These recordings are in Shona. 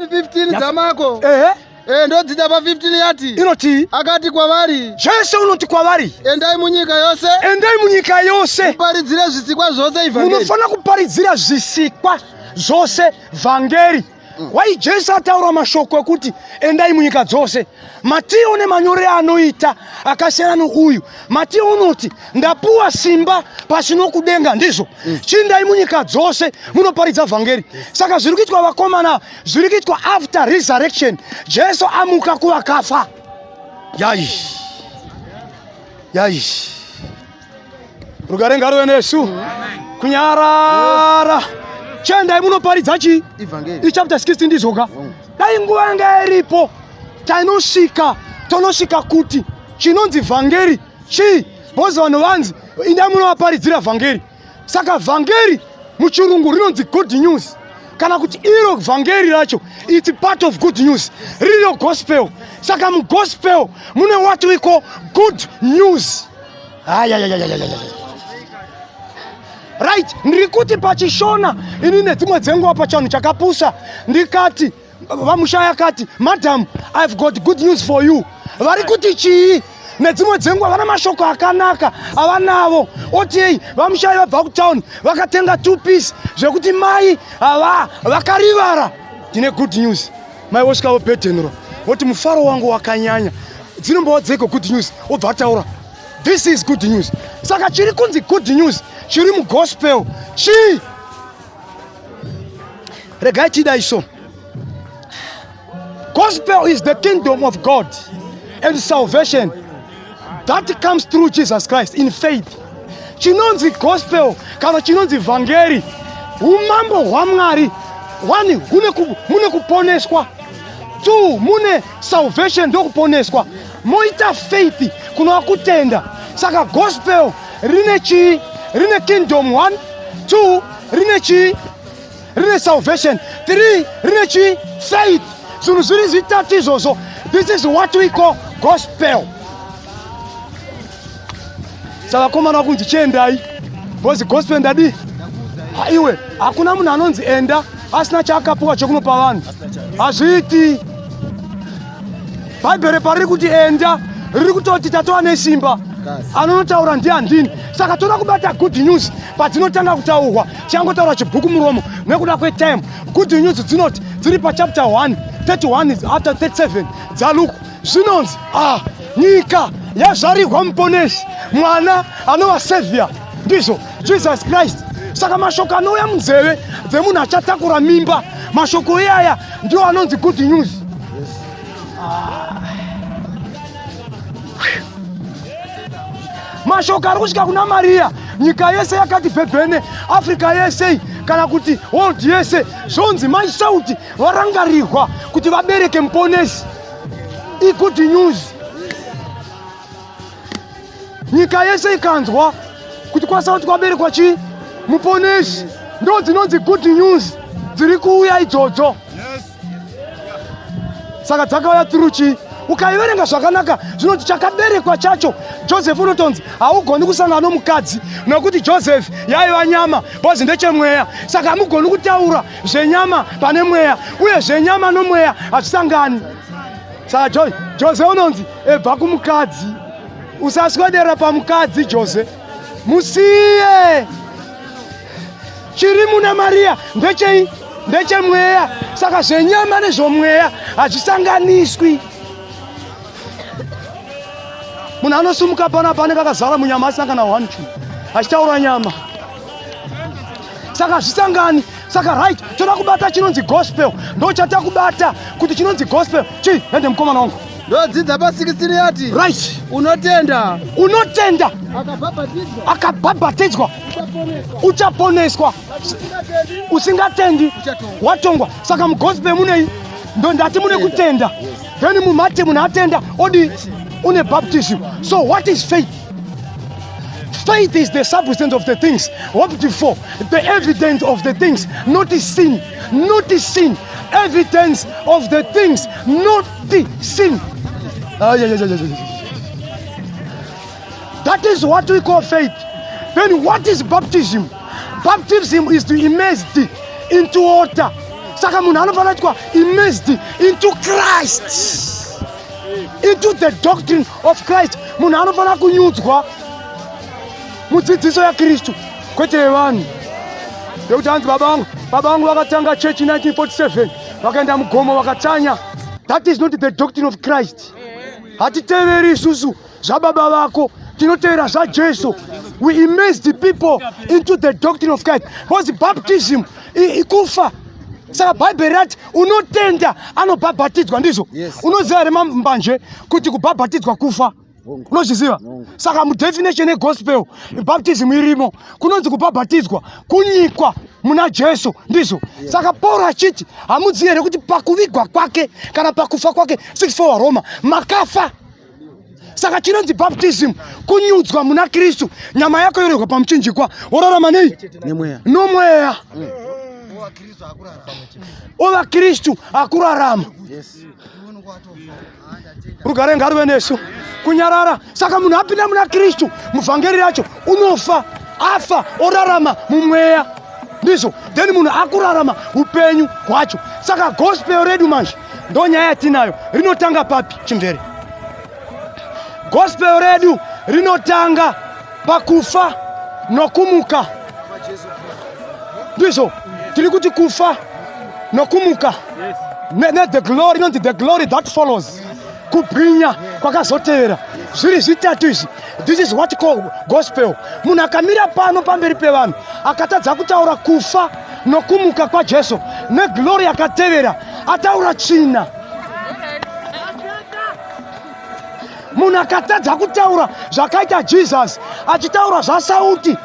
15 dzaMako. Ehe. Ndodzidza pa 15 yati. Inoti akati kwavari. Jesu unoti kwavari. Endai munyika yose. Endai munyika yose. Muparidzire zvisikwa zvose ivhangeri. Munofanira kuparidzira zvisikwa zvose vhangeri. Wai Jesu ataura mashoko ekuti endai munyika dzose. Matiyo nemanyore anoita akasiyana nouyu. Matiyo unoti ndapuwa simba pasi nokudenga, ndizvo. Chiendai munyika dzose munoparidza vhangeri. Saka zviri kuitwa vakomana zviri kuitwa after resurrection. Jesu amuka kuvakafa. Yai. Yai. Rugare ngaruve nesu. Kunyarara. Chiendai munoparidza chii? Ivhangeri. Ichapter 16 ndizvoka. Dai nguva yanga iripo tainosvika tonosvika kuti chinonzi vhangeri chii? Because vanhu vanzi indai munovaparidzira vhangeri. Saka vhangeri muchirungu rinonzi good news, kana kuti iro vhangeri racho it's part of good news, riro gospel. Saka mugospel mune what we call good news. Right, ndiri kuti pachishona ini nedzimwe dzenguva pachivanhu chakapusa ndikati vamushaya akati madam, I've got good news for you. Vari kuti chii? Nedzimwe dzenguva vana mashoko akanaka avanavo otei vamushaya vabva kutown vakatenga 2 piece zvekuti mai ava vakarivara. Ndine good news. Mai vosvika vobhedhenura voti mufaro wangu wakanyanya. Dzinombova dzeiko good news? Obva ataura this is good news. Saka chiri kunzi good news chiri mugospel chii? Regai tidai so. Gospel is the kingdom of God and salvation that comes through Jesus Christ in faith. Chinonzi gospel kana chinonzi vhangeri umambo hwaMwari. 1, mune kuponeswa. 2, mune salvation, ndokuponeswa. Moita faith kunova kutenda. Saka gospel rine chii? Rine kingdom 1, 2, rine chii? Rine salvation. 3, rine chii? Faith. Zvinhu zviri zvitatu izvozvo. This is what we call gospel. Saka vakomana vakunzi chiendai because gospel ndadii? Iwe, hakuna munhu anonzi enda asina chaakapuwa chekunopa vanhu. Hazviiti. Bhaibheri pariri kuti enda riri kutoti tatova nesimba, anonotaura ndiye handini. Saka toda kubata good news padzinotanga kutaurwa. Tichangotaura chibhuku muromo nekuda kwetime. Good news dzinoti dziri pachapter 1 31 after 37 dzaLuke. Zvinonzi nyika yazvarirwa muponesi, mwana anova savior, ndizvo Jesus Christ. Saka mashoko anouya munzeve dzemunhu achatakura mimba, mashoko iyaya ndiwo anonzi good news. Mashoko ari kusvika kuna Maria, nyika yese yakati bhebhene, Africa yese kana kuti world yese, zvonzi mai Sauti varangarirwa kuti vabereke muponesi. Igood news. Nyika yese ikanzwa kuti kwaSauti kwaberekwa chii? Muponesi. Ndo dzinonzi good news dziri kuuya idzodzo. Saka dzakauya through chii? Ukaiverenga zvakanaka zvinoti chakaberekwa chacho Joseph unotonzi haugoni kusangana nomukadzi nekuti Joseph yaiva nyama because ndechemweya. Saka hamugoni kutaura zvenyama pane mweya, uye zvenyama nomweya hazvisangani. Saka Jose unonzi ebva kumukadzi, usaswedera pamukadzi Jose, musiye. Chiri muna Maria ndechei? Ndechemweya. Saka zvenyama nezvomweya hazvisanganiswi. Munhu anosumuka panapa anenge akazara munyama asina kana 1 2 achitaura nyama. Saka hazvisangani. Saka right, toda kubata chinonzi gospel. Ndo chatakubata kuti chinonzi gospel chii? Ende mukomana wangu. Ndodzidza pa 16 yati. Right. Unotenda. Unotenda. Akabhabhatidzwa. Uchaponeswa. Usingatendi watongwa. Saka mugospel munei? Ndo ndati mune kutenda. Then mumate munhu atenda odi une baptism. So what is faith? Faith is the substance of the things hoped for, the evidence of the things not seen, not seen, evidence of the things not seen. Yeah, yeah, yeah, yeah, yeah. That is what we call faith. Then what is baptism? Baptism is to immerse into water. Saka munhu anofanira kuitwa immersed into Christ, into the doctrine of Christ. Munhu anofanira kunyudzwa mudzidziso yaKristu, kwete yevanhu. Yekuti hanzi baba vangu, baba vangu vakatanga chechi 1947, vakaenda mugomo vakatsanya. That is not the doctrine of Christ. Hatiteveri isusu zvababa vako, tinotevera zvaJesu. We immerse the people into the doctrine of Christ, because baptism ikufa. Saka Bhaibheri rati unotenda anobhabhatidzwa, ndizvo? Yes. Unoziva here mambanje kuti kubhabhatidzwa kufa? Unozviziva? Saka mudefinition yegospel baptism irimo. Kunonzi kubhabhatidzwa kunyikwa muna Jesu, ndizvo? Saka Pauro achiti hamuzivi here kuti pakuvigwa kwake kana pakufa kwake 64 waRoma makafa? Saka chinonzi baptism kunyudzwa muna Kristu, nyama yako yorerwa pamuchinjikwa, worarama nei? Nemweya. Nomweya. Ova Kristu akurarama. Rugare ngaruve nesu, kunyarara. Saka munhu apinda muna Kristu muvhangeri racho unofa, afa orarama mumweya, ndizvo? Then munhu akurarama upenyu hwacho. Saka gospel redu manje ndo nyaya yatinayo. Rinotanga papi? Chimvere, gospel redu rinotanga pakufa nokumuka, ndizvo? Tiri kuti kufa nokumuka ne the glory, inonzi the glory that follows, kubwinya kwakazotevera. Zviri zvitatu izvi. This is what call gospel. Munhu akamira pano pamberi pevanhu akatadza kutaura kufa nokumuka kwaJesu neglory yakatevera, ataura tsvina. Munhu akatadza kutaura zvakaita Jesus, achitaura zvaSauti,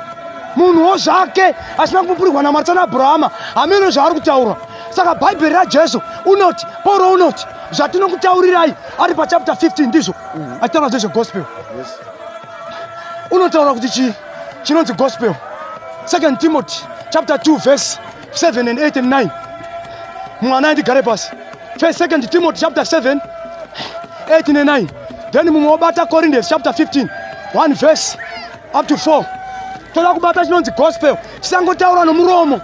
munhuwo zvake asina kupupurirwa naMwari sana Abrahama, hameno zvaari kutaura. Saka Bhaibheri raJesu unoti, Pauro unoti zvatinokutaurirai ari pachapter 15, ndizvo? Achitaura zvezvegospel, unotaura kuti chii chinonzi gospel? Second Timothy chapter 2 verse 7 and 8 and 9. Mwana andigare pasi. First, Second Timothy chapter 7, 8 and 9. Then mumwe wobata Corinthians chapter 15, 1 verse up to 4. Toda kubata chinonzi gospel, tisangotaura nomuromo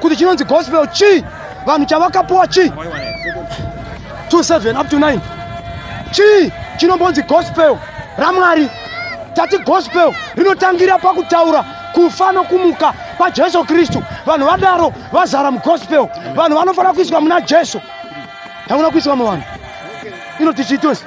kuti chinonzi gospel chii. Vanhu chavakapuwa chii? 2 7 up to 9. Chii chinombonzi gospel raMwari? Tati gospel rinotangira pakutaura kufa nokumuka kwaJesu Kristu. Vanhu vadaro vazara mugospel. Vanhu vanofanira kuiswa muna Jesu, hauna kuiswa muvanhu. Inoti chiitosi?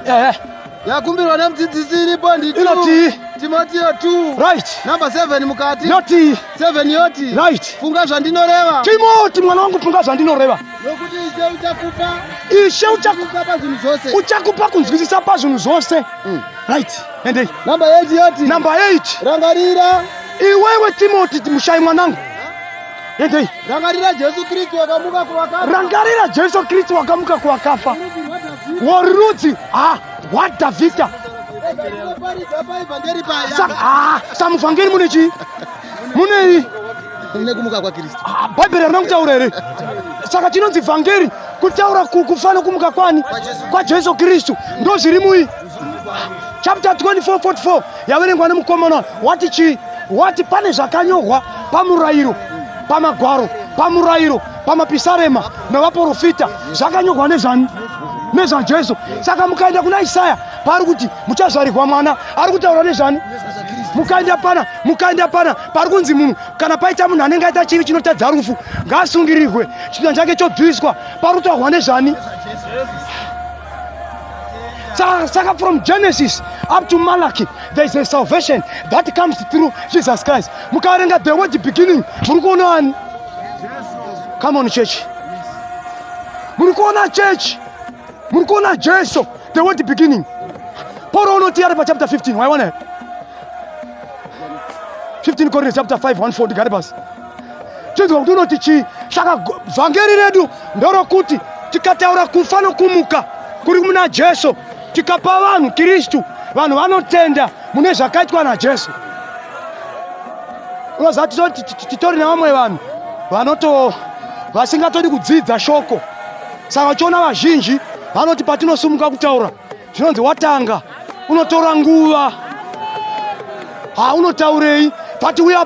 Ehe. Yakumbirwa nemudzidzisi iripo ndi Inoti? Timotiyo 2 number 7 mukati. Yoti? 7 yoti, funga zvandinoreva. Timoti mwana wangu, funga zvandinoreva. Nokuti Ishe uchakupa Ishe uchakupa pazvinhu zvose. Uchakupa kunzwisisa pazvinhu zvose. Right, endei. Number 8 yoti, Number 8. Rangarira Iwewe Timoti mushayi mwanangu, endei. Rangarira Jesu Kristu wakamuka kuvakafa. Rangarira Jesu Kristu wakamuka kuvakafa, Rudzi rwaDhavhidha. Worudzi rwaDhavhidha. Ndinoparidza paivhangeri paya. Samuvhangeri mune chii? Munei? Nekumuka kwaKristu. Ah, Bhaibheri harina kutaura here? Saka chinonzi vhangeri kutaura kufa nokumuka kwani? KwaJesu Kristu. Ndo zviri mui chapter 24 44 yaverengwa nemukomana. Wati chii? Wati pane zvakanyorwa pamurayiro, pamagwaro, pamurayiro, pamapisarema nevaprofita, zvakanyorwa nezvani? NezvaJesu. Saka mukaenda kuna Isaya paari kuti muchazvarirwa mwana, ari kutaura nezvani? Mukaenda pana, mukaenda pana pari kunzi munhu kana paita munhu anenge aita chivi chinotadza rufu, ngaasungirirwe, chitunha chake chobviswa, pari kutaurwa nezvani? Saka from Genesis up to Malachi there is a salvation that comes through Jesus Christ. Mukaverenga the word beginning, muri kuona ani? Come on, church. Muri kuona, church? Muri kuona Jesu, the word beginning? Pauro unoti ari pachapter 15, waiona here? 15 Corinthians chapter 5 1 4. Ndigare pasi tinzwa kuti unoti chii. Saka vhangeri redu ndorokuti tikataura kufa nokumuka kuri muna Jesu, tikapa vanhu Kristu, vanhu vanotenda mune zvakaitwa naJesu. Unoziva titori nevamwe vanhu vanoto vasingatodi kudzidza shoko. Saka uchiona vazhinji vanoti patinosumuka kutaura zvinonzi watanga unotora nguva, ha, unotaurei? But we are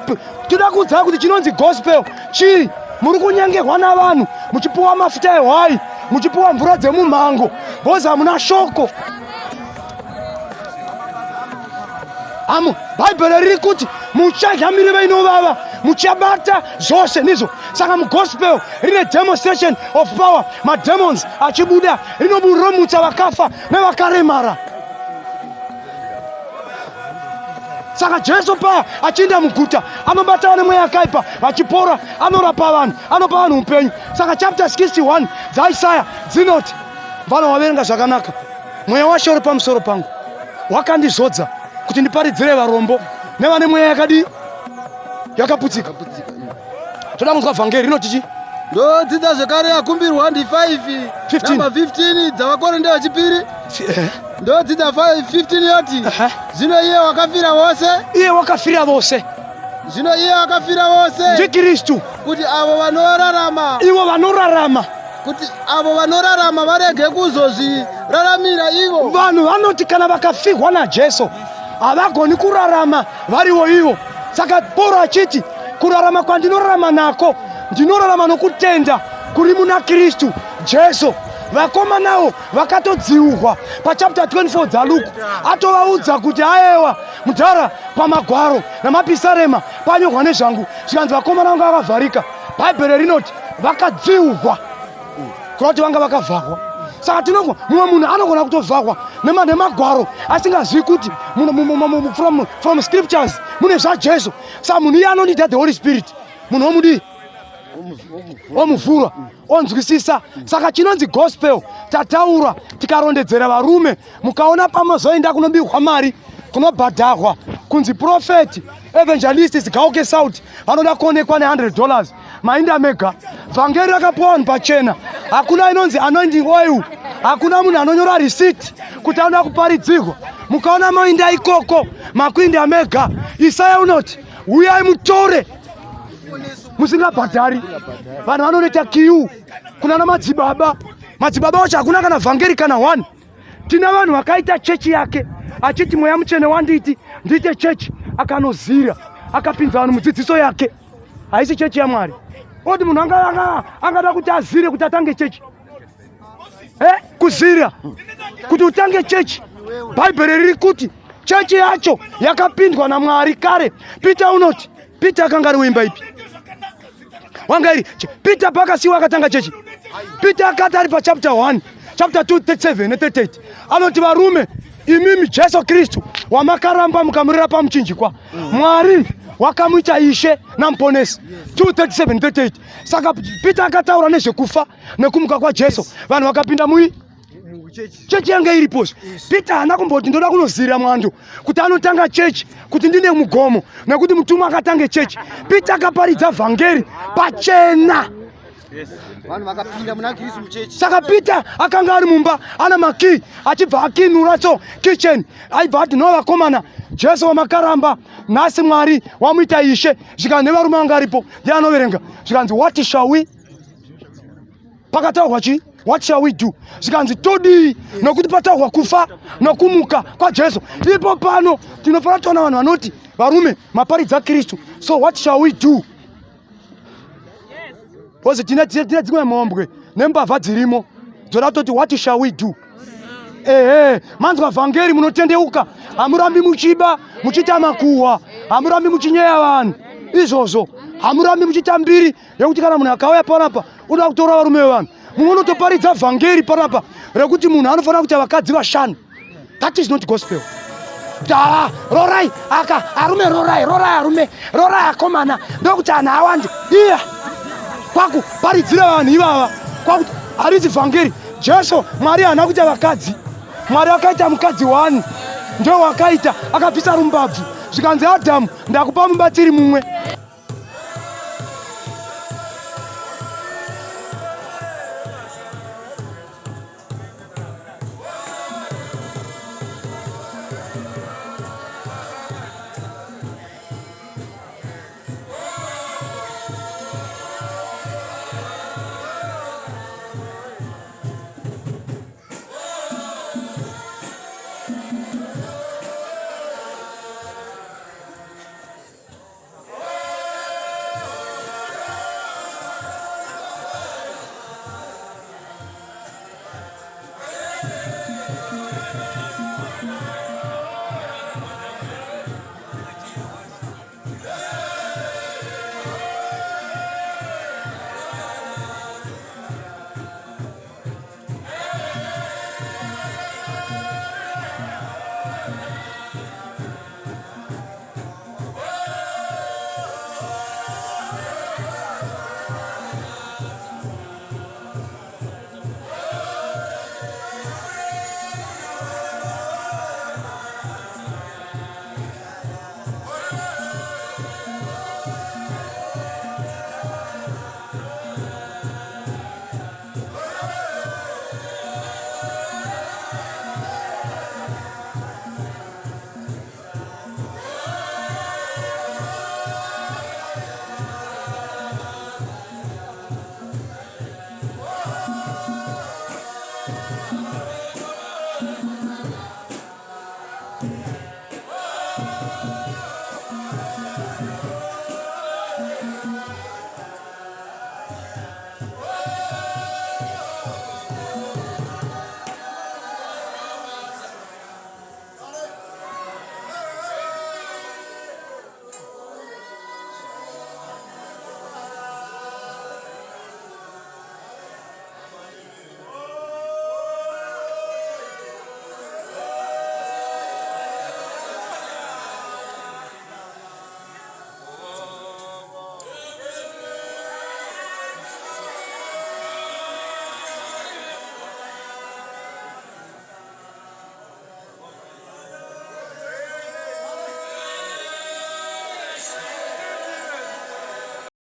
toda kuudzai kuti chinonzi gospel chii. Muri kunyengerwa navanhu muchipiwa mafuta ehwai, muchipiwa mvura dzemumhango, bhozi hamuna shoko. Amu Bhaibheri riri kuti muchadya mirivo inovava, muchabata zvose ndizvo. Saka mugospel rine demonstration of power, mademons achibuda, rinoburomutsa vakafa nevakaremara. Saka Jesu paya achienda muguta anobata vane mweya yakaipa vachipora, anorapa vanhu, anopa vanhu upenyu. Saka chapter 61 dzaIsaya dzinoti, vana waverenga zvakanaka, mweya waShe uri pamusoro pangu, wakandizodza kuti ndiparidzire varombo nevane mweya yakadii yakaputsika. Toda kunzwa vhangeri rinoti chii? Ndodzidza zvekare yakumbirwa ndi 5 15. namba 15 dzavakorinde vechipiri. Ndodzidza 15 yoti zvino iye wakafira vose, Iye wakafira vose, zvino iye wakafira vose ndiKristu, kuti avo vanorarama, ivo vanorarama, kuti avo vanorarama varege kuzozviraramira ivo. Vanhu vanoti kana vakafirwa naJesu havagoni kurarama varivo ivo. Saka Pauro achiti kurarama kwandinorarama nako ndinorarama nokutenda kuri muna Kristu Jesu. Vakomanawo vakatodziurwa pachapter 24 dzaLuke, atovaudza kuti aewa mudhara, pamagwaro namapisarema panyorwa nezvangu. Zvikanzi vakomana vanga vakavharika. Bhaibheri rinoti vakadziurwa, kureva kuti vanga vakavharwa. Saka tinogona, mumwe munhu anogona kutovharwa nemagwaro asingazivi kuti from scriptures mune zvaJesu. Saka munhu iye anonida the Holy Spirit, munhu womudii omuvhura onzwisisa. Saka chinonzi gospel tataura tikarondedzera varume, mukaona pamozoenda kunobirwa mari, kunobhadharwa kunzi prophet evangelist Sigauke South vanoda kuonekwa ne$100, mainda mega. Vhangeri rakapiwa vanhu pachena, hakuna inonzi anointing oil, hakuna munhu anonyora receipt kuti anoda kuparidzirwa. Mukaona moinda ikoko, makuinda mega. Isaya unoti uyai mutore musingabhadhari. Vanhu vanonoita queue kuna madzibaba, madzibaba wacho hakuna kana vhangeri kana one. Tina vanhu vakaita chechi yake achiti mweya mutsvene wanditi ndiite chechi, akanozira akapinza vanhu mudzidziso yake. Haisi chechi yaMwari. Oti munhu angada kuti azire kuti atange chechi, kuzira kuti utange chechi. Bhaibheri riri kuti chechi yacho yakapindwa naMwari kare. Peter unoti, Peter akanga ari wemba ipi? Wanga iri Peter pakasiwa akatanga chechi. Peter akati ari pachapter 1, chapter 2, 37 ne38, anoti varume imimi, Jesu Kristu wamakaramba mukamurira pamuchinjikwa, Mwari wakamuita Ishe namuponesi. 237 38. Saka Peter akataura nezvekufa nekumuka kwaJesu, vanhu vakapinda mui chechi yanga iripozve. Peter haana kumboti ndoda kunozirira mwando kuti anotanga chechi kuti ndine mugomo nekuti mutumwa akatange chechi. Peter akaparidza vhangeri pachena, vanhu vakapinda muna Kristu muchechi. Saka Peter akanga ari mumba ana makii, achibva akinura so kitchen, aibva ati, "No vakomana, Jesu wamakaramba nhasi Mwari wamuita Ishe." Zvikanzi nevarume vanga aripo, ndiye anoverenga, zvikanzi, "What shall we?" Pakataurwa chii? "What shall we do?" Zvikanzi todii? Nokuti pataurwa kufa nokumuka kwaJesu. Ipo pano tinofanira toona vanhu vanoti varume maparidza Kristu, so what shall we do? Because tine dzimwe mhombwe nembavha dzirimo dzoda toti, "What shall we do?" Ehe, manzwa vhangeri, munotendeuka, hamurambi muchiba, muchiita makuhwa, hamurambi muchinyeya vanhu izvozvo, hamurambi muchiita mbiri yekuti kana munhu akauya panapa unoda kutora varume vevanhu. Mumwe unotoparidza vhangeri panapa rekuti munhu anofanira kuita vakadzi vashanu. That is not gospel. Da rorai aka arume, rorai, rorai arume, rorai akomana, ndokuti anhu awande. Iya kwakuparidzira vanhu ivava kwakuti harizi vhangeri. Jesu, Mwari haana kuita vakadzi. Mwari akaita mukadzi wani, ndo wakaita akabvisa rumbabvu, zvikanzi, "Adhamu, ndakupa mubatsiri mumwe."